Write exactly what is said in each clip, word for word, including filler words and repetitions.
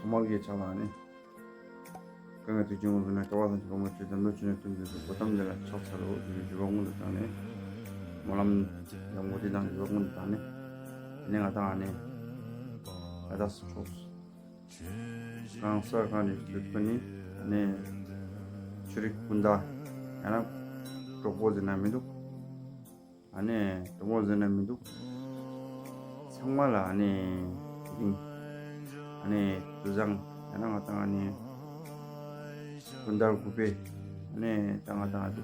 ཐོག་མར་གྱི་ཕྱག་ལ་ནི། དཀའ་ངལ་དུས་ཀྱི་ངོ་བོ་ན་སྐྱོ་བ་དང་སྐྱོ་མ་བཅུ་དམ་པའི་ཆོས་ནི་སྟོན་པའི་གོ་ཏམ་ལས་ལ་ཕྱག་འཚལ་ལོ། དེ་ནི་འགྱུར་བ་སྔོན་དུ་བཏང་ནས། སྨོན་ལམ་ཡང་མགོ་དེ་དང་འགྱུར་བ་སྔོན་དུ་བཏང་ནས། ནི་ང་དང་ནི། ཨ་དག་སུ་ཕྱོགས་སུ། གང་ས་གང་ནས་བྱེད་ཀྱི་ནི། ནི། ཆོས་རིག་ཀུན་བརྟགས། ཡང་ན། གྲོགས་པོ་ཟེར་ན་མི་འདུག་ཨ་ནི་དུ་མོ་ཟེར་ན་མི་འདུག་ཚང་མ་ལ་ཨ་ནི་དེ་རིང་ཨ་ནི་དུ་བཟང་ཡང་ན་ང་དང་ཨ་ནི་སྤུན་ཟླ་དགུ་པའི་ཨ་ནི་ད་ང་དང་ཨ་དུ་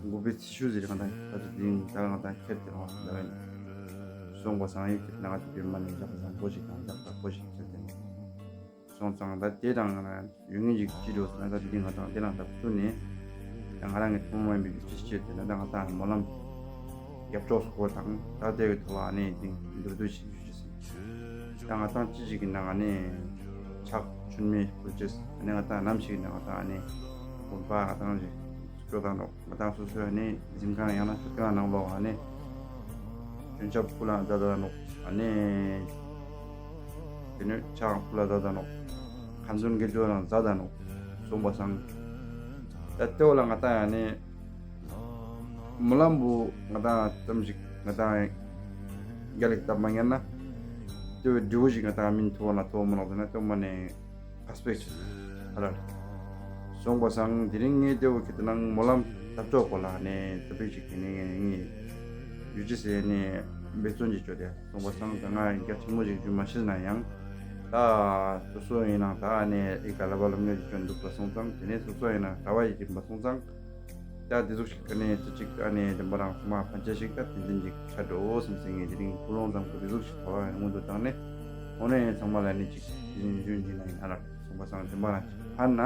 དགུ་པའི་ཚེ་ཤུལ་ཟེར་ང་དང་ད་དུ་དེ་རིང་ད་ང་དང་ཁྱེར་ཏེ་རང་ལ་སོང་བ་སང་ཡིག་གི་ནང་དུ་དེ་མ་ནི་འཇག་བཟང་པོ་ཞིག་དང་འཇག་པ་པོ་ཞིག་ཁྱེར་ཏེ་ནི། སོང་ཙང་ད་དེ་དང་ང་ཡོད་ངེས་ཅིག་ཅི་འགྲོ་ཟེར་ན་ད་དེ་ང་དང་དེ་ནང་ད་བསྟུན་ནས་ད་ང་རང་གི་ཐུན་མོང་མ་ཡིན་པའི་ཅི་ཞིག་བྱས་ཏེ་ན་ད་ང་དང་སྨོན་ལམ་རྒྱབ་ཕྱོགས་སུ་སྐོར་དང་ད་དེ་བའི་ཐོག་ལ་ནས་དེ་མདོར་བསྡུས་ཤིག་ཞུ་ཞིག་ཟིན། ད་ང་དང་ཅི་ཞིག་གི་ནང་ནས་ཕྱག་མཆོད་མེ་ཕུལ་ཅེས་ནས་ང་དང་ནམ་ཞིག་ནས་ང་དང་ནས་དགོན་པ་ང་དང་ཞིག་སྤྲོ་དང་འགྲོགས། ང་དང་སོ་སོའི་ནི་གཟིམ་ཁང་ཡང་ན་ཆོས་ཁང་ནང་ལོགས་ནི་མཆོད་ཆབ་ཕུལ་ལ་མཛད་དང་ནོག་ཨ་ནི་དེ་ནི་ཕྱག་ཕུལ་ལ་མཛད་དང་ནོག་ཁ་འཛུམ་གྱི་བརྗོད་ལ་མཛད་དང་ནོག་གསུངས་པ་སང་། ད་ལྟེ་བ་ལ་ང་དང་ཡང་ནི་སྨོན་ལམ་བུ་ང་དང་ཙམ་ཞིག་ང་དང་རྒྱ་ལེགས་བཏབ་མ་ཉན་ན་ལྟེ་བའི་འབྲས་བུ་ཞིག་ང་དང་མིན་ཐོབ་ན་ཐོབ་མ་ནོག་ཟེར་ན་ལྟེ་བ་མ་ནས། ཨ་སྤེག་ཧ་ལ་ལ། སོང་པ་སང་དེ་རིང་ངས་ལྟེ་བ་ཁྱེད་དེ་ནང་སྨོན་ལམ་ཐབས་མཆོག་གོ་ལ་ནས་ད་པིག་ཅིག་གི་ནས་ངས་ཡུ་ཅི་ཟེར་ནས་འབད་བརྩོན་གྱི་བཅོས་ཏེ་སོང་པ་སང་ད་ང་རྒྱ་ཆེན་མོ་ཞིག་ཞུ་མ་ཤེས་ན་ཡང་ད་སོ་སོ་ཡིན་ནང་ད་ནས་ཨི་ཀ་ལ་བ་ལམ་ངེས་ཀྱི་བཅོས་འདུག་པ་སོང་ཙང་དེ་ནས་སོ་སོ་ཡིན་ན་གྲྭ་བ་ཡི་གིན་པ་སོང་ཙང་། ད་དེ་ཟུག་ཞིག་གི་ནས་ཙི་ཅིག་ཨ་ནས་དེ་འབའ་རང་ཚང་མ་ཕན་ཆད་ཞིག་ད་དེ་འདྲ་ཞིག་ཆ་འགྲོ་སེམས་སེ་ངས་དེ་རིང་ཀུན་སློང་བཟང་པོ་དེ་ཟུག་ཞིག་ཐོག་ཨ་སྔོན་དུ་བཏང་ནས་འོ་ནས་ཚང་མ་ལ་ནི་ཅིག་དེ་རིང་ཞུན་གྱི་ན་ཡིན་ཨ་ལ་སོང་པ་སང་དེ་འབའ་རང་ཅིག་ཕན་ན་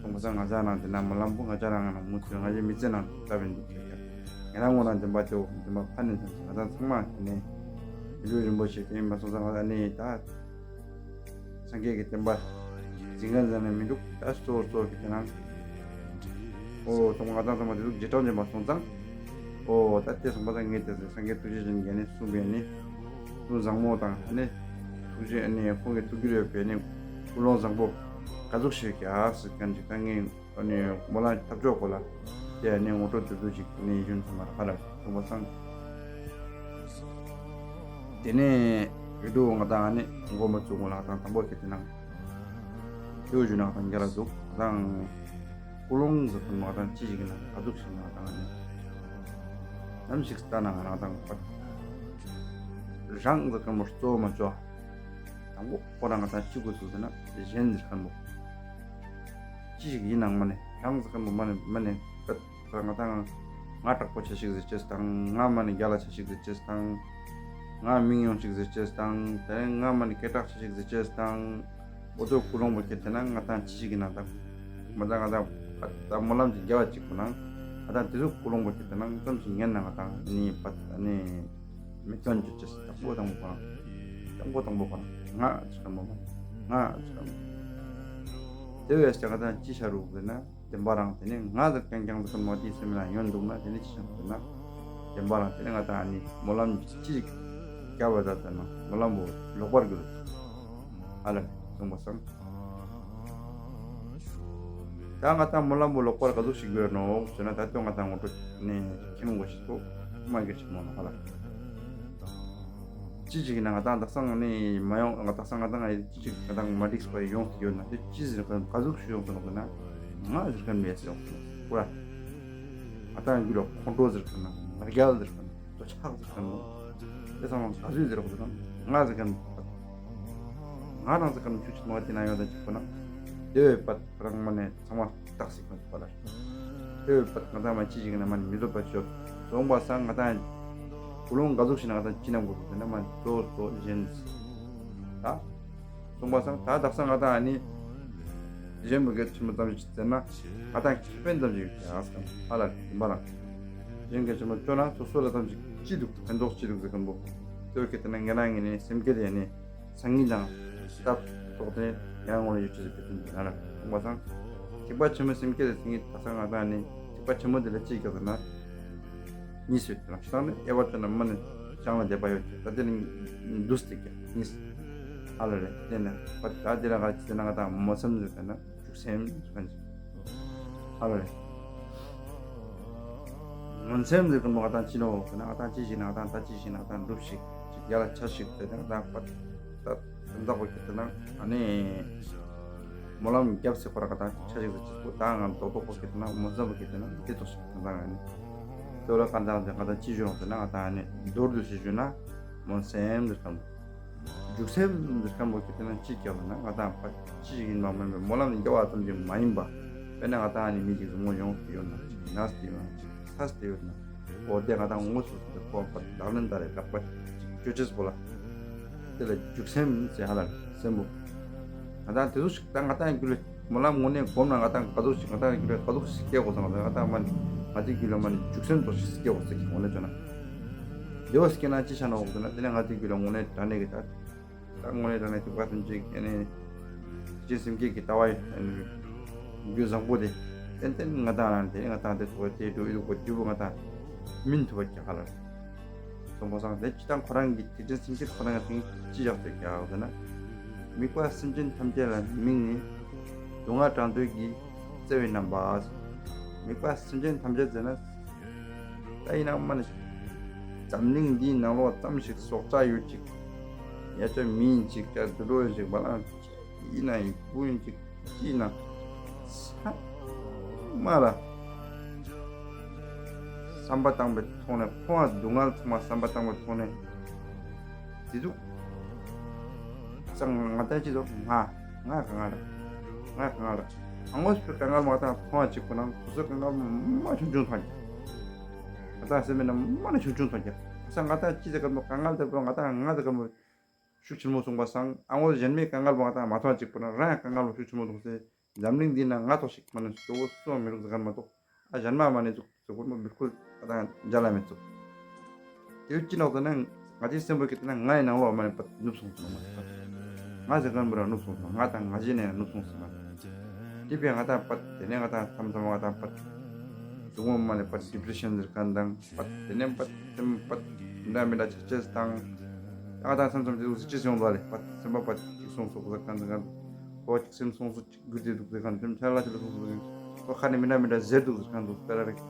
སོང་པ་སང་ང་ཅག་རང་དེ་ན་མ་ལམ་པོ་ང་ཅག་རང་ང་ན་མུ་ཚོད་ང་ཅག་མི་ཚེ་ནང་ལྟ་བའི་འདུག་ཁྱེད་ཀྱང་ངས་རང་ངོ་ན་དེ་འབའ་དེ་འོ་དེ་འབའ་ཕན་ནས་སེམས་སེ་ང་ཅག་ཚང་མ་དེ་ནས་དེ་འདྲ་རིན་པོ་ཆེ་དེ་ཡིན་པ་སོང་ཙང་ང་ཅག་ནི་ད། སངས་རྒྱས་ཀྱི་བསྟན་པ་འཛིན་མཁན་ཟེར་ན་མི་འདུག་ད་གཙོ་བོ་གཙོ་བོ་གི་དེ་ན། ཨོ་ཐོག་མ་ང་དང་ཐོག་མ་དེ་ཟུག་རྗེས་འབྲང་ཅན་པ་སོང་ཙང་། ཨོ་ད་དེ་སོང་པ་ད་ངས་དེ་ཚོ་སངས་རྒྱས་ཐུགས་རྗེ་ཅན་གྱིས་ནི་གསུངས་པའི་ནི། ཀུན་བཟང་མོ་དང་ནི། ཐུགས་རྗེ་ནི་ཁོང་གི་ཐུགས་རྒྱུད་ཡོད་པའི་ནི། ཀུན་སློང་བཟང་པོ་ག་ཟུག་ཤེས་ཀྱི་ཨ་སི་ཀན་ཅིག་ད་ངས་ཨ་ནི་མོ་ལ་ཐབས་མཆོག་གོ་ལ། དེ་ནས་ངོ་སྤྲོད་དུ་དུ་ཅིག་ནས་ཡུན་ཐུང་མ་ཧ་ལ་ཐུང་མ་སང་། དེ་ནས་ཡུ་ཏུ་ང་དང་ནི་མགོ་མ་བཙུགས་ངོ་ལ་དང་དང་པོ་ཁེ་དེ་ནང་། དེའུ་ཞུ་ནག་དང་རྒྱ་ལ་འདུག་དང་། ཀུ་ལུང་ཟེར་ཁན་མ་དང་ཅི་ཞིག་ན་ག་ཟུག་ཞིག་ན་དང་ནི། ནམ་ཞིག་ལྟ་ན་ང་རང་དང་པ། རང་ཟེར་ཁན་མོ་གཙོ་བོ་མ་ཅོ། དང་པོ་ཁོ་རང་ང་དང་ཅི་དགོས་སུ་ཟེར་ན་གཞན་ཟེར་ཁན་མོ། ཅི་ཞིག་ཡིན་ནང་མ་ནི་རང་ཟེར་ཁན་མོ་མ་ནི་མ་ནི་ད་ང་དང་ང་དྲག་པོ་ཆ་ཞིག་ཟེར་ཅེས་དང་ང་མ་ནི་རྒྱ་ལ་ཆ་ཞིག་ཟེར་ཅེས་དང་། ང་མིང་ཡོང་ཞིག་ཟེར་ཅེས་དང་དེ་ང་མ་ནི་སྐད་གྲགས་ཆ་ཞིག་ཟེར་ཅེས་དང་། འོ་དོ་ཀུ་ལོང་པོ་ཁྱེད་དེ་ན་ང་དང་ཅི་ཞིག་ཡིན་ན་དང་། མ་དང་ང་དང་ད་སྨོན་ལམ་གྱི་རྒྱལ་བ་གཅིག་པོ་ནང་ང་དང་དེ་ཚོ་ཀུ་ལོང་པོ་ཁྱེད་དེ་ན་ཙམ་ཞིག་ཉན་ན་ང་དང་ནི་པ་ནི་མི་ཚོན་གྱི་ཅེས་དང་པོ་དང་པོ་གང་དང་པོ་དང་པོ་གང་ང་ཅི་གང་མོ་ང་ཅི་གང་མོ་དེ་བས་ཀྱང་ང་དང་ཅི་ཤར་རུ་ཟེར་ན། བདེན་པ་རང་དེ་ནས་ང་ཟེར་ཀྱང་ཀྱང་ཟེར་མ་དེའི་སེམས་ལ་ཡོན་འདུག་ན་དེ་ནས་ཅི་བྱུང་ཟེར་ན། བདེན་པ་རང་དེ་ནས་ང་དང་ཨ་ནི་སྨོན་ལམ་ཅི་ཞིག་བརྒྱབ་པ་ད་ལྟ་ན་སྨོན་ལམ་པོ་ལོག་པར་གྱུར། ཨ་ལ་གསུངས་པ་སང་། ད་ང་དང་སྨོན་ལམ་པོ་ལོག་པར་ག་ཟུག་ཞིག་གྱུར་ནོག་ཟེར་ན་ད་ལྟོ་ང་དང་ངོ་སྤྲོད་ནས་ཁྱིམ་ངོ་ཞིག་ཏུ་མ་གྱུར་ཆེན་མོ་ན་ཨ་ལ། ཅི་ཞིག་ཡིན་ན་ང་དང་དག་སང་ནི་མ་ཡོང་ང་དག་སང་ང་དང་ཅི་ཞིག་ང་དང་མ་འགྲིག་པ་ཡོང་ཡོད་ན་དེ་ཅི་ཟེར་ག་ག་ཟུག་ཞིག་ཡོང་ཐུབ་ན་ང་ཟེར་ག་མེད་ཡོང་ཐུབ་ན་ཁོ་ར། ང་དང་རྒྱུད་ལ་ཁོང་ཁྲོ་ཟེར་ག་ན་ང་རྒྱལ་ཟེར་ག་ན་འདོད་ཆགས་ཟེར་ག་ན་དེ་ཚང་མ་ག་ཟུག་ཟེར་ག་ན་ང་ཟེར་ག་ན་ང་རང་ཟེར་ག་ན་ཆུ་ཆུ་མ་དེ་ན་ཡོང་དང་ཅིག་པ་ན་དེ་བས་པ་རང་མ་ནས་ཚང་མ་རྟགས་སྲིད་པ་ལ། དེ་བས་པ་ང་དང་མ་ཅི་ཞིག་ན་མ་མི་བཟོད་པ་ཤོར། སོང་པ་སང་ང་དང་ཀུན་སློང་ག་ཟུག་ཞིག་ན་ང་དང་ཅི་ན་དགོས་ཟེར་ན་མ་གཙོ་གཙོ་གཞན་ད། སོང་པ་སང་ད་དག་སང་ང་དང་ཨ་ནི་གཞན་མི་གལ་ཆེན་པོ་ཙམ་ཞིག་ཟེར་ན་ང་དང་ཁེ་ཕན་ཙམ་ཞིག་ཡོད་ཀྱང་ཨ་ལ་ཡིན་པ་ལ། གཞན་གལ་ཆེན་པོ་ཅོ་ན་སོ་སོ་ལ་ཙམ་ཞིག་ཅི་འདུག་ཕན་ཐོགས་ཅི་འདུག་ཟེར་གི་འདུག་དེ་བས་ཁེ་དེ་ན་ང་རང་ངི་ནི་སེམས་སྐྱིད་ཡ་ནི། སང་ཉིན་དང་སྟབས་ཐོག་ནས་ཡང་ངོ་ཡོད་ཅེས་ཟེར་གྱི་འདུག་ང་ལ་གསུངས་པ་སང་། ཐེག་པ་ཆེན་མོའི་སེམས་བསྐྱེད་དེ་སེང་གེ་ད་སང་ང་དང་ནི་ཐེག་པ་ཆེན་མོ་དེ་ལ་ཅི་བརྒྱབ་ཟེར་ན། གཉིས་ཡོད་དེ་རང་སང་ནི་དབྱེ་བ་བཅོས་ན་མ་ནི་བྱང་ལ་བསྡད་པ་ཡོད་ཀྱང་ད་དེ་ནི་འདུས་ཏེ་ཀྱང་གཉིས། ཧ་ལ་རེད། དེ་ནས་ད་དེ་ལ་ག་ཅི་ན་ང་དང་སྨོན་སེམས་ཟེར་ན་འཇུག་སེམས་ཟེར་ན། ཧ་ལ་རེད། སྨོན་སེམས་ཟེར་གི་མོ་ང་དང་ཅི་ནོ་ཟེར་ན་ང་དང་ཅི་ཞིག་ན་ང་དང་ད་ཅི་ཞིག་ན་ང་དང་འགྲུབ་ཞིག་ཅིག་ཡ་ལ་ཆ་ཞིག་ཟེར་ན་ང་དང་པ་ད་དམ་དག་པོ་ཁྱེད་ན་ཨ་ནི་སྨོན་ལམ་རྒྱབ་སེ་ཁོ་ར་ང་དང་ཆ་ཞིག་ཟེར་ཅིག་པོ་ད་ང་རྡོག་རྡོག་པོ་ཁྱེད་ན་སྨོན་སེམས་པོ་ཁྱེད་ན་དེ་ཐོག་ཞིག་ང་དང་ཨ་ནི་དེ་བ་ལ་ག་འདྲ་ཟེར་ང་དང་ཅི་ཞུ་རུང་ཟེར་ན་ང་དང་ཨ་ནི་མདོར་བསྡུས་ཞིག་ཞུ་ན་སྨོན་སེམས་ཟེར་གམ། འཇུག་སེམས་འདིར་སྐམ་པོ་ཁྱེད་དེ་ན་ཅི་བརྒྱབ་ན་ང་དང་ཕ་ཅི་ཞིག་ཡིན་པ་མིན་པའི་སྨོན་ལམ་རྒྱབ་པ་ཙམ་གྱིས་མ་ཡིན་པ། དཔེར་ན་ང་དང་ཨ་ནི་མི་གཅིག་གི་ངོ་ཡོང་གི་ཡོད་ན་ཅིག་ན་སྟེ་ཡོད་ན་ཅིག་ཚ་སྟེ་ཡོད་ན། འོ་དེ་ང་དང་ངོ་སོ་སོ་དེ་ཁོ་ཕ་ལག་ལེན་བསྟར་རེ་ལག་པ་ཅིག་བཅོས་ཅེས་པོ་ལ། དེ་ལ་འཇུག་སེམས་ཟེར་ཧ་ལ་སེམས་པོ། ང་དང་དེ་ཚོ་ཞིག་ད་ང་དང་རྒྱུད་ལ་སྨོན་ལམ་དངོས་གནས་སྒོམ་ན་ང་དང་ག་ཚོད་ཞིག་ང་དང་རྒྱུད་ལ་ག་ཚོད་ཞིག་སྐྱེ་དགོས་སམ། ང་དང་ང་དང་མ་ནི་ང་དེ་རྒྱུད་ལ་མ་ནི་འཇུག་སེམས་ཚོ་ཞིག་སྐྱེ་དགོས་ཟེར་གི་དངོས་གནས་བྱས་ན། དེ་བ་སྐྱེ་ན་ཅི་ཆ་ན་འོག་ཏུ་ན་དེ་ནས་ང་དེ་རྒྱུད་ལ་དངོས་གནས་དྲང་གནས་ཀྱི་ད། ད་དངོས་གནས་དྲང་གནས་ཐུབ་པ་ཐམས་ཅད་ཀྱི་ནས་ཅི་སེམས་བསྐྱེད་ཀྱི་ལྟ་བ་ཡིན་རྒྱུ་བཟང་པོ་དེ་ཏན་ཏན་ང་དང་རང་དེ་ང་དང་དེ་ཚོ་དེ་འགྲོ་ཡོད་པ་རྒྱུ་བོ་ང་དང་མིན་ཐུབ་པ་རྒྱག་ག་ལ། སོང་པ་སང་དེ་ཅི་དང་ཁོ་རང་གི་དེ་ཅི་སེམས་བསྐྱེད་ཁོ་རང་གི་ཅི་བཞག་ཏུ་རྒྱག་ཟེར་ན། དམིགས་པ་སེམས་ཅན་ཐམས་ཅད་ལ་དམིགས་ནས་སྡུག་བསྔལ་དྲག་འདོད་ཀྱི་བརྩེ་བའི་རྣམ་པ། དམིགས་པ་སེམས་ཅན་ཐམས་ཅད་ཟེར་ན། ད་ཡིན་ན་མ་ནི། འཛམ་གླིང་འདིའི་ནང་ལོགས་ཙམ་ཞིག་སྲོག་ཆགས་ཡོད་ཅིག་ཡ་ཅོ་མི་ཡིན་ཅིག་ཅ་དུད་འགྲོ་ཡིན་ཅིག་བ་ལང་ཅིག་ཡིན་ན་ཡིན་བུ་ཡིན་ཅིག་ཅི་ཡིན་ན། ཚང་མ་ལ་བསམ་པ་བཏང་པའི་ཐོག་ནས་ཁོང་ལ་སྡུག་བསྔལ་ཚང་མ་བསམ་པ་བཏང་པའི་ཐོག་ནས་དེ་ཚོ་ཙང་ང་ལྟ་ཅི་ཚོ་ང་ང་གང་ང་ར་ང་གང་ང་ར་ཨ་ངོ་སྤྲོད་གང་ང་མ་བཏང་ཁོང་ལ་ཅིག་ཁོ་ན་ཁོ་ཚོ་གང་ང་མ་ཆུང་ཆུང་ཐོན་ཀྱང་། ང་དང་སེམས་མེད་ན་མ་ནི་ཆུང་ཆུང་ཐོན་ཀྱང་། ས་ང་དང་ཅི་ཟེར་ག་མོ་གང་ང་ལྟ་བུ་ང་དང་ང་ཟེར་ག་མོ་ཤུགས་ཆེན་མོ་གསུངས་པ་སང་ཨ་ངོ་གཞན་མའི་དཀའ་ངལ་བ་ང་དང་མ་མཐོང་ཅིག་པོ་ན་རང་ཡང་དཀའ་ངལ་བ་ཤུགས་ཆེན་མོ་འདུག་སེ། འཛམ་གླིང་འདི་ན་ང་ཐོག་ཞིག་མ་ནི་གཙོ་བོ་སུ་མི་རུག་ཟེར་ག་མ་གཏོགས་ཨ་གཞན་མ་མ་ནི་ཚུགས་ཚུགས་པོ་མི་ཁུལ་ཨ་དང་འཇལ་ལ་མི་ཚུགས། དེ་ཅི་ནོག་ཟེར་ན་ང་ཚོའི་སེམས་པོ་གི་དེ་ན་ང་ཡི་ནང་ལོགས་མ་ནི་པ་ནུབ་སོང་ཟེར་ནོ་མ་ནི་པ། ང་ཟེར་ག་མི་ར་ནུབ་སོང་ཟེར་ནོ་ང་དང་ང་གཞན་ནས་ནུབ་སོང་ཟེར་མ་ནི། དེ་བས་ང་དང་པ་དེ་ནས་ང་དང་མཚམས་མཚམས་ང་དང་པ། དུག་མོ་མ་ནི་པ་ཌི་པི་རེ་ཤན་ཟེར་ག་དང་པ་དེ་ནས་པ་སེམས་པ་མི་འདྲ་མི་འདྲ་ཆགས་ཆགས་དང་། ང་དང་མཚམས་མཚམས་དེ་ཚོ་ཅི་སེ་ཡོང་དོ་རེད་པ། སེམས་པ་པ་ཅིག་སོང་སོ་གོ་ཟེར་ག་དང་གོ་ཅིག་སེམས་སོང་སོ་ཅིག་གུ་དེ་འདུག་ཟེར་ག་དང་ཆ་ལ་ཆ་ལ་སོང་སོ་ཟེར་ག་ཁ་ནས་མི་འདྲ་མི་འདྲ་ཟེར་འདུག་ཟེར་ག་འདུག་སྤེ་ར་རེད།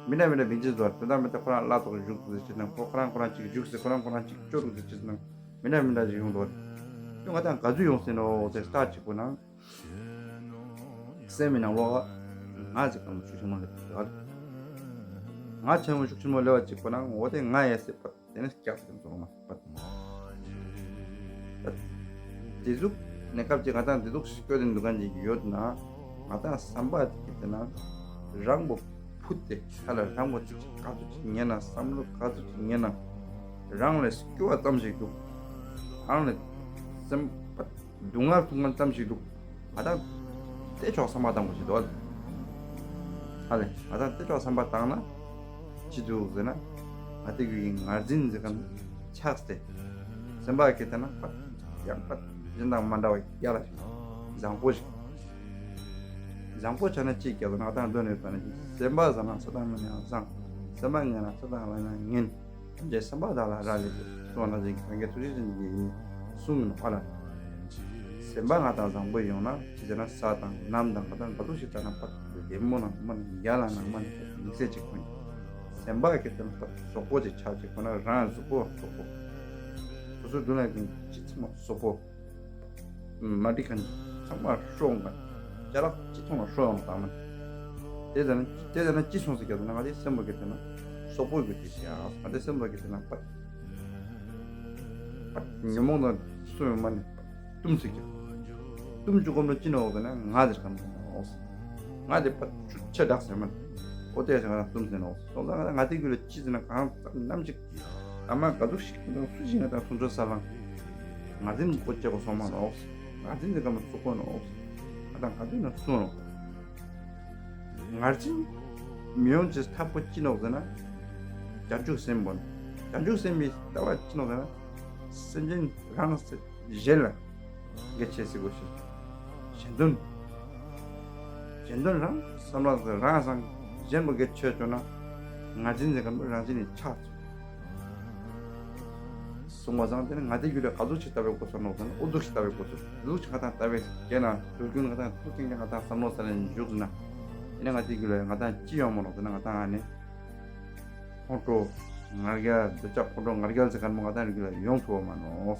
མི་འདྲ་མི་འདྲ་མི་འཇིགས་དོ་དེ་དང་མི་འདྲ་ཁོ་རང་བླ་ཐོག་བཞུགས་འདུག་ཟེར་ཅི་དང་ཁོ་ཁོ་རང་ཁོ་རང་ཅིག་བཞུགས་ཟེར་ཁོ་རང་ཁོ་རང་ཅིག་སྐྱོ་འདུག་ཟེར་ཅི་དང་མི་འདྲ་མི་འདྲ་ཅིག་ཡོང་དོ་རེད། ང་དང་ག་ཚོད་ཡོང་སྲིད་ནོ་དེ་སྟག་ཅིག་པོ་ནང་། སེམས་མི་ནང་ལོགས་ང་ཟེར་ག་མོ་ཤུགས་ཆེན་མོ་སླེབས་ཡོད། ང་ཆེན་མོ་ཤུགས་ཆེན་མོ་སླེབས་པ་ཅིག་པོ་ན་འོ་དེ་ང་ཡ་སེ་པ་དེ་ནས་སྐྱག་དེ་ཚོ་མ་པ། དེ་ཟུག་གནས་སྐབས་ཅིག་ང་དང་དེ་ཟུག་སྐྱོ་དེ་འདུག་ག་ཅིག་ཡོད་ན་ང་དང་བསམ་པ་དེ་དེ་ན་རང་པོ་ཕུད་དེ་ཧ་ལ་རང་པོ་ཅིག་ག་ཚོད་ཅིག་ཉན་ན་བསམ་བློ་ག་ཚོད་ཅིག་ཉན་ན་རང་ལ་སྐྱོ་བ་ཙམ་ཞིག་འདུག་རང་ལ་སེམས་པ། སྡུག་བསྔལ་མཐོང་མཁན་ཙམ་ཞིག་འདུག་ང་དང་དེ་ཕྱོགས་བསམ་པ་བཏང་དགོས་ཞེས་འདུག་ཨ་ལས་ང་དང་དེ་ཕྱོགས་བསམ་པ་བཏང་ན་ཅི་འདུག་ཟེར་ན་ང་དེ་གི་ངར་འཛིན་ཟེར་མཁན་ཆགས་ཏེ་སེམས་པ་གི་དེ་ན་པད་ཡང་པད་གཞན་དང་མ་འདྲ་བ་རྒྱ་ལ་ཞིག་བཟང་པོ་ཞིག་བཟང་པོ་ཆགས་ན་ཅི་རྒྱ་ལ་ང་དང་འདོད་ནས་བཏང་ན་ཅི་སེམས་པ་བཟང་ན་ས་དང་མི་ནས་བཟང་སེམས་པ་ངན་ན་ས་དང་ལ་ན་ངན། ཐམས་ཅད་སེམས་པ་དག་ལ་རག་ལས་ཏེ་གསུངས་པ་ནང་བཞིན་གང་གའི་ཐུགས་རྗེ་ཅན་གྱིས་ཡིན་གསུངས་མིན་ཨ་ལ། སེམས་པ་ང་དང་བཟང་པོ་ཡོང་ན་ཅི་ཟེར་ན་ས་དང་གནམ་དང་ང་དང་ག་དུས་ཤིག་ལྟ་ན་པ་བདེ་མོ་ནང་མ་ནི་རྒྱ་ལ་ནང་མ་ནི་དམིགས་བསལ་ཅིག་ཁོན། སེམས་པ་གི་དེ་ན་པ་གཟུགས་པོ་ཅིག་ཆགས་ཅིག་ཁོ་ན་རང་གཟུགས་པོ་གཟུགས་པོ། སོ་སོའི་མདུན་ལ་ཡོད་མཁན་ཅི་ཚང་མ་གཟུགས་པོ། མ་འགྲིག་མཁན་ཚང་མ་ཧྲོ་འོང་མཁན། ཅ་ལག་ཅི་མཐོང་ན་ཧྲོ་ཡོང་དང་མ། དེ་ལྟར་ན་དེ་ལྟར་ན་ཅི་སོང་ཟེར་གྱི་འདུག་ན་ང་ཚོའི་སེམས་པ་གི་དེ་ན་སོག་པོའི་གི་དེ་བྱས་ཨ་ང་ཚོའི་སེམས་པ་གི་དེ་ན་པ་པ་ཉོན་མོངས་དང་སུ་ཡང་མ་ནི་གཏུམ་ཟེར་གྱི་གཏུམ་བཅུག་གོམ་ལ་ཅི་ན་འོག་དེ་ན་ང་ཟེར་གམ་འོག་ང་དེ་པ་ཆུ་ཆ་དྲག་ཟེར་མ་ནི་འོ་དེ་ཟེར་ང་གཏུམ་ཟེར་ན་འོག་སོང་ཙང་ང་ང་དེ་གི་ལ་ཅི་ཟེར་ན་གང་ཙམ་ནམ་ཅིག་ཨ་མ་ག་ཟུག་ཞིག་དང་སུ་ཞིག་ང་དང་སུ་འགྲོ་ས་ལང་ང་འཛིན་གོ་ཅེ་གོ་སོང་མ་ནོག་ང་འཛིན་ཟེར་ག་མ་སུ་གོ་ནོག་ང་དང་ག་དུས་ན་སུ་ནོག་ང་འཛིན་མི་ཡོང་ཅེས་ཐབས་པོ་ཅི་ནོག་ཟེར་ན། བྱང་ཆུབ་སེམས་པོ་ནི། བྱང་ཆུབ་སེམས་པའི་ལྟ་བ་ཅི་ནོག་ཟེར་ན། སེམས་ཅན་རང་གཞན་ལ་དགེ་བྱེད་སྲིད་དགོས་ཤིང་། གཞན་དོན། གཞན་དོན་རང་བསམ་བློ་རང་སང་གཞན་པོ་དགེ་བྱེད་བཅོ་ན། ང་འཛིན་ཟེར་ག་མི་རང་བཞིན་ནི་ཆགས་ཚུལ། སོང་བ་སང་དེ་ནི་ང་དེ་རྒྱུད་ལ་ག་ཚོད་ཅིག་ལྟ་བའི་གོ་ས་ནོར་དང་ཨུ་ཚུགས་ཤིག་ལྟ་བའི་གོ་ས་ཨུ་ཚུགས་ཤིག་ང་དང་ལྟ་བའི་རྒྱན་ན་དུས་རྒྱུན་ང་དང་ཐུགས་ཀྱི་ང་དང་བསམ་བློ་ས་ལེན་འཇུག་ན། དེ་ནི་ང་དེ་རྒྱུད་ལ་ང་དང་ཅི་ཡོང་མ་ནོར་དེ་ནི་ང་དང་ཨ་ནི་ཁོང་ཁྲོ་ང་རྒྱལ་འདོད་ཆགས་ཁོང་ཁྲོ་ང་རྒྱལ་ཟེར་མཁན་པོ་ང་དང་རྒྱུད་ལ་ཡོང་ཐུབ་བ་མ་ནོར།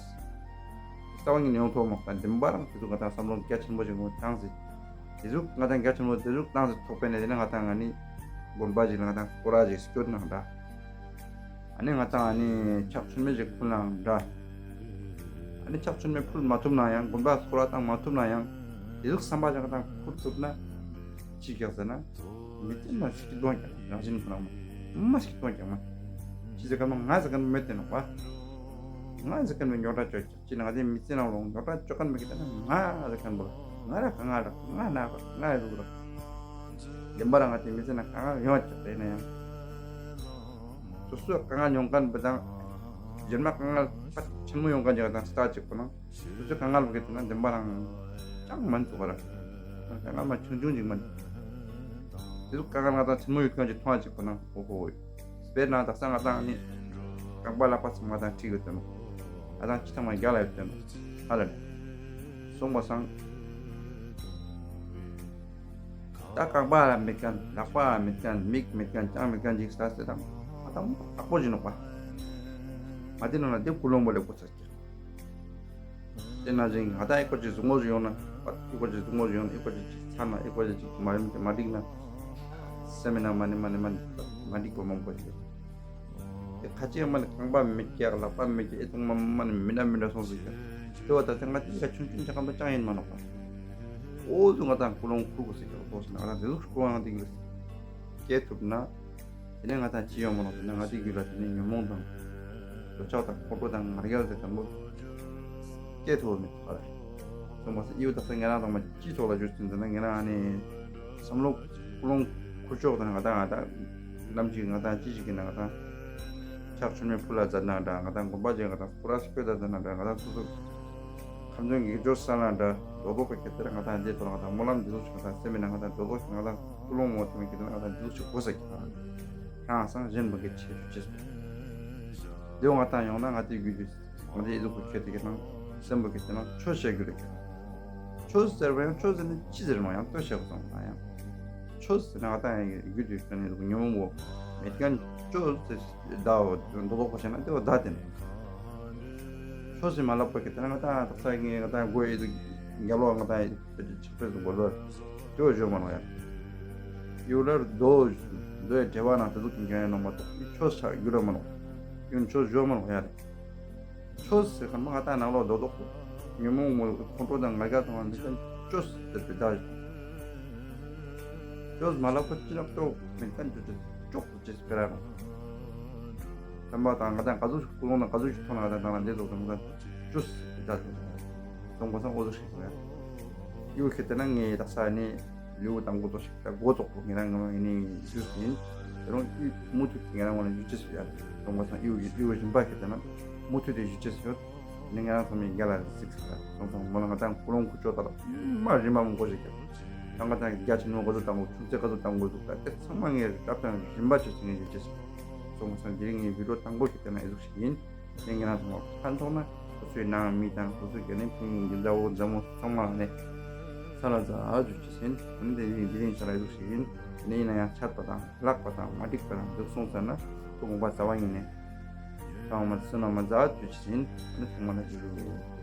རྩ་བ་ཉིད་ནས་ཡོང་ཐུབ་བ་མ་ནོར། བདེན་པ་རང་དེ་ཚོ་ང་དང་བསམ་བློ་རྒྱ་ཆེན་པོ་ཞིག་ངོ་བཏང་ཟིག་དེ་ཟུག་ང་དང་རྒྱ་ཆེན་པོ་དེ་ཟུག་བཏང་ཟིག་ཐོག་པས་ནས་དེ་ནི་ང་དང་ང་ནི་དགོན་པ་ཞིག་ལ་ང་དང་སྐོར་ར་ཞིག་སྐྱོད་ནང་འདྲ། ཨ་ནི་ང་དང་ཨ་ནི་ཕྱག་མཆོད་མེ་ཞིག་ཕུལ་ནའང་འདྲ། ཨ་ནི་ཕྱག་མཆོད་མེ་ཕུལ་མ་ཐུབ་ན་ཡང་དགོན་པ་སྐོར་ར་བཏང་མ་ཐུབ་ན་ཡང་དེ་ཟུག་བསམ་པ་ཞིག་ང་དང་ཕུལ་ཐུབ་ན་ཅི་རྒྱག་ཟེར་ན། མི་ཚེ་ན་སྐྱིད་སྡུག་ཀྱང་རང་བཞིན་ཁོ་ན་མ་སྐྱིད་སྡུག་ཀྱང་མ། ཅི་ཟེར་མཁན་པོ་ང་ཟེར་མཁན་པོ་མེད་དེ་ནོག་པ། ང་ཟེར་མཁན་པོ་ཉོག་དྲ་ཅོ་ཅི་ན་ང་དེ་མི་ཚེ་ནང་ལོག་ཉོག་དྲ་ཅོ་མཁན་མི་གི་ད་ན་ང་རེ་མཁན་པོ་ལ་ང་ར་ག་ང་ར་ང་ན་ག་ང་ཡི་ལུག་ར། བདེན་པ་ར་ང་དེ་མི་ཚེ་ན་ག་ང་ཡོང་ཅག་དེ་ན་ཡང་། སོ་སོ་ག་ང་མྱོང་མཁན་པོ་དང་། གཞན་མ་ག་ང་ཕ་ཆེན་མོ་ཡོང་མཁན་ཅིག་དང་སྟ་ཅིག་པོ་ན། སོ་སོ་ག་ང་ལུག་གི་དེ་ན་བདེན་པ་རང་ཅང་མ་འཚུག་ག་ར། ག་ང་མ་ཆུང་ཆུང་ཅིག་མ། དེ་ཚོ་ག་ང་ང་དང་ཆེན་མོ་ཡོད་མཁན་ཅིག་མཐོང་ཅིག་པོ་ན་ཨོ་ཧོ། དཔེར་ན་དག་ས་ང་དང་ནི་རྐང་པ་ལག་པ་ཚང་མ་དང་ཁྲིག་ཡོད་དེ་ནོ། ང་དང་ཅི་ཐང་མ་རྒྱ་ལ་ཡོད་དེ་ནོ། ཧ་ལ་ལེ། སོང་བ་སང་། ད་རྐང་པ་ལ་མེད་མཁན་ལག་པ་ལ་མེད་མཁན་མིག་མེད་མཁན་ཅང་མེད་མཁན་ཅིག་ས་སེ་དང་ང་དང་ཨག་པོ་ཅིག་ནོག་པ། ང་དེ་ནང་ལ་དེ་ཀུན་སློང་པོ་ལེགས་པོ་ཚར་གྱི། དེ་ན་ཅིག་ང་དང་ཨི་ཀོ་ཅིག་གཟུགས་ངོ་ཞིག་ཡོང་ན། ཨི་ཀོ་ཅིག་གཟུགས་ངོ་ཞིག་ཡོང་ན་ཨི་ཀོ་ཅིག་ཅིག་ཚར་ན་ཨི་ཀོ་ཅིག་ཅིག་མ་རིམ་གྱི་མ་འགྲིག་ན། སེམས་མེད་ན་མ་ནི་མ་ནི་མ་ནི་མ་འགྲིག་པ་མང་པོ་ཞིག་ཡོད། དེ་ཁ་ཅིག་མ་ནི་རྐང་པ་མི་སྐྱེ་ལག་པ་མི་སྐྱེ་ཨེ་ཐུང་མ་མ་ནི་མི་འདྲ་མི་འདྲ་སོང་ཟིག་ཀྱང་། དེ་བ་ད་ཚེ་ང་དེ་ཡ་ཆུང་ཆུང་ཆ་ཁམ་པ་ཅང་ཡིན་མ་ནོག་པ། ཨོ་ཟུ་ང་དང་ཀུན་སློང་ཁུར་དགོས་ཟིག་ཀྱང་ལོག་སོང་ན་ང་དང་དེ་ཟུག་ཀུན་སློང་དེ་གི་སྐྱེ་ཐུབ་ན། དེ་ནས་ང་དང་ཅི་ཡོང་མ་ནོག་དེ་ནས་ང་དེ་རྒྱུད་ལ་དེ་ནས་ཉོན་མོངས་དང་། འདོད་ཆགས་དང་ཁོང་ཁྲོ་དང་ང་རྒྱལ་དེ་དང་པོ་སྐྱེ་ཐུབ་མེད་པ་རེད། སོང་བ་སང་ཨི་བོ་དག་ས་ངེད་རང་ཚང་མ་ཅི་ཐོག་ལ་བརྗོད་ཟིན་ཟེར་ན་ངེད་རང་ཨ་ནི་བསམ་བློ་ཀུན་སློང་ཁུར་ཕྱོགས་དང་ང་དང་ང་དང་ནམ་ཅིག་ང་དང་ཅི་ཞིག་གི་ན་ང་དང་ཕྱག་མཆོད་མེ་ཕུལ་ལ་མཛད་ན་འདྲ། ང་དང་དགོན་པ་ཅིག་ང་དང་སྐོར་ར་སྐྱོད་ལ་མཛད་ན་འདྲ། ང་དང་སོ་སོ་ཁམས་ཚན་གྱི་སྦྱོར་ས་ན་འདྲ། རྡོ་རྡོ་ཁ་ཁྱེར་ཏེ་ང་དང་འདི་ཐོག་ང་དང་སྨོན་ལམ་འདི་ཚོ་ཞིག་ང་དང་སེམས་མེད་ན་ང་དང་རྡོ་རྡོ་ཞིག་ང་དང་ཀུན་སློང་མོ་དེ་མི་ཁྱེར་ཏེ་ང་དང་འདི་ཚོ་ཞིག་གོ་ས་ཀྱི་ཁ་རང་སང་གཞན་མི་དགེ་ཆེ་ཆེ་སོ། འདི་ང་དང་ཡོང་ན་ང་དེ་རྒྱུད་དུ་ང་དེ་ཡི་ཟུག་གོ་ཁྱེར་ཏེ་ཁྱེར་ན་སེམས་པོ་ཁྱེར་ཏེ་ན་ཆོས་བཤད་རྒྱུ་རེད་ཁྱེར། ཆོས་ཟེར་བ་ཡང་ཆོས་ཟེར་ནས་ཅི་ཟེར་མ་ཡང་ལྟོས་བཤད་དགོས་སོང་ང་ཡང་། ཆོས་ཟེར་ན་ང་དང་ཡང་རྒྱུད་དུ་ཁྱེར་ནས་ཉོན་མོངས་པོ་མེད་མཁན་ཆོས་ཟེར། ཟླ་བ་མདོ་ལོག་པ་བྱས་ན་དེ་བ་ཟླ་དེ་ནི། ཆོས་ཟེར་མ་ལབ་པ་གི་དེ་ན་ང་དང་དག་ས་ངས་ང་དང་མགོ་ཡི་དུ་རྒྱབ་ལོག་ང་དང་ཡི་དུ་ཕྱག་དཔེ་དུ་མགོ་ལོག་དེ་བ་བཞོ་མ་ནོག་ཡ། ཡུ་ལར་མདོ་མདོའི་འགྲེལ་བ་ནང་དེ་ཚོ་གི་འགན་ཡང་ནོག་མ་གཏོགས་ཆོས་ཆགས་རྒྱུ་ར་མ་ནོག་ཡུན་ཆོས་བཞོ་མ་ནོག་ཡ་རེད། ཆོས་ཟེར་མཁན་མ་ང་དང་ནང་ལོག་རྡོག་རྡོག་པོ་ཉོན་མོངས་མོ་ཁོང་ཁྲོ་དང་ང་རྒྱལ་དང་བ་མི་ཚན་ཆོས་ཟེར་པའི་བརྡ། ཆོས་མ་ལབ་པ་ཅི་ལབ་ཏོ་མི་ཚན་ཆོས་ཆོས་ཅོག་ཅེས་སྤེ་ར་རུང་། བསམ་པ་དང་ང་དང་ག་ཚོད་ཀུན་སློང་དང་ག་ཚོད་ཅིག་མཐོང་ན་ང་དང་དང་ལ་འདི་ཚོ་དང་ང་དང་ཅུས་ད་ཚོད་སོང་གོ་སང་འོ་ཚོ་ཞིག་སོང་ཡ། ཡུ་ཁེ་ཏེ་ན་ངའི་དག་ས་ནི་ལེའུ་དང་འགོ་ཚོགས་ཤིག་ད་འགོ་ཚོགས་པོ་ངེད་རང་ངོ་ཡིན་ནི་ཞུས་ཡིན། དེ་རུང་ཡུ་མུ་མཐུད་ངེད་རང་ངོ་ལ་ཡུ་ཅེས་སུ་ཡ། སོང་གོ་སང་ཡུ་ཡུ་རིམ་པ་ཁེ་ཏེ་ན་མུ་མཐུད་དེ་ཡུ་ཅེས་སུ་ཡོད། ནི་ང་རང་ཚོ་མི་རྒྱ་ལ་གཟིགས་ས་སོང་སང་མོ་ལ་ང་དང་ཀུན་སློང་ཁུ་ཅོ་ད་ལ་མ་རིམ་པ་མང་པོ་ཞིག་ཀྱང་། ད་ང་དང་རྒྱ་ཆེན་མོ་ག་ཚོད་བཏང་དགོས་ཆུ་ཚོད་ག་ཚོད་བཏང་དགོས་འདུག་ད་དེ་ཚང་མ་ངས་སྐབས་དང་རིམ་པ་བྱས་ཚེ་ངས་ཡོད་ཅེས་སོང་སང་དེ་རིང་ངའི་བི་ཌིའོ་དང་པོ་ཞིག་བལྟས་ན་ཨེ་ཟུག་ཞིག་ཡིན། ནི་ང་རང་ཚོ་མ་ཕན་ཐོགས་ན་སོ་སོའི་ནང་མི་དང་སོ་སོའི་རྒྱ་ནི་ཕུན་གྱི་མཛའ་བོ་མཛའ་མོ་ཚང་མ་ལ་ནས་ས་ལ་ཛ་ཨ་ཇུ་ཅེས་ཡིན། ནི་དེ་རིང་དེ་རིང་ཆ་ལ་ཨེ་ཟུག་ཞིག་ཡིན། ནི་ཡིན་ན་ཡང་ཆད་པ་དང་ལྷག་པ་དང་མ་འགྲིག་པ་དང་འདུག་སོང་ཟེར་ན་ཐུགས་དགོངས་པ་རྩ་བ་ཉིད་ནས་ཚང་མ་བསོད་ནམས་མ་མཛའ་དུས་ཕྱིན་ཨ་ནི་ཚང་མ་ལ་ཞུ་རྒྱུ།